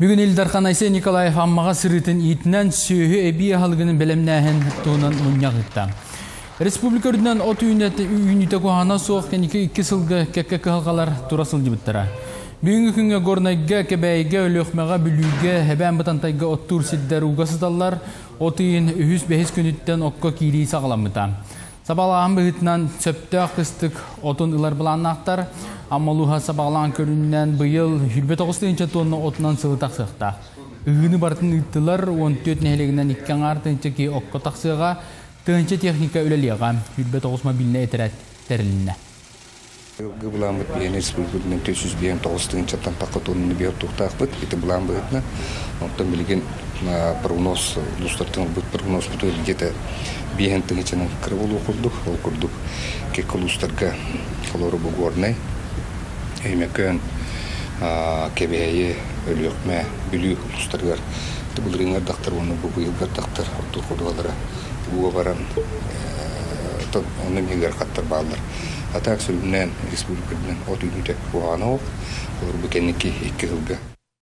Бүгүн Ил Дархан Айсен Николаев Аммаҕа сырыытын иитинэн сүөһү эбии аһылыгын бэлэмнээһин туһунан мунньах ыытта. Республика үрдүнэн от үүнүүтэ куһаҕана суох кэнники икки сылга кэккэ кыһалҕалар тура сылдьыбыттара. Бүгүҥҥү күҥҥэ Горнайга, Кэбээйигэ, Өлүөхмэҕэ, Бүлүүгэ, Эбээн Бытантайга оттуур сирдэр ууга сыталлар. От ыйын үһүс-бэһис күнүттэн окко киирии саҕаламмыта. Сабаҕалааһын быһыытынан сөптөөх кыстык отун ылар былааннаахтар. Амма улууһа сабаҕалаан көрүнүнэн быйыл 29 тыһыынча тонна отунан сылы тахсыахтаах. Ыһыыны барытын ыыттылар, 14 нэһилиэгинэн икки аҥаар тыһыынча киһи окко тахсыаҕа, тыһыынча техника үлэлиэҕэ, 29 мобильнай этэрээт тэрилиннэ. Быйылгы былааммыт биһиэнэ республикабытынан 459 тыһыынчаттан тахха тоннаны биһиги оттуохтаахпыт. Ити былаан быһыытынан. Оттон билигин прогноз, улуустартан ылбыт прогнозпутугар где-то биэһэн тыһыынчанан кыра буолуо курдук. Ол курдук кэккэ улуустарга холобура бу Горнай, Өймөкөөн, Кэбээйи, Өлүөхүмэ, Бүлүү улуустарыгар былырыыҥҥы ардахтар уонна бу быйылгы ардахтар оттуур ходуһалара ууга баран онно эмиэ ыарахаттар бааллар. А так сүрүннээн республика үрдүнэн от үүнүүтэ куһаҕана суох. Олор бу кэнники икки сылга.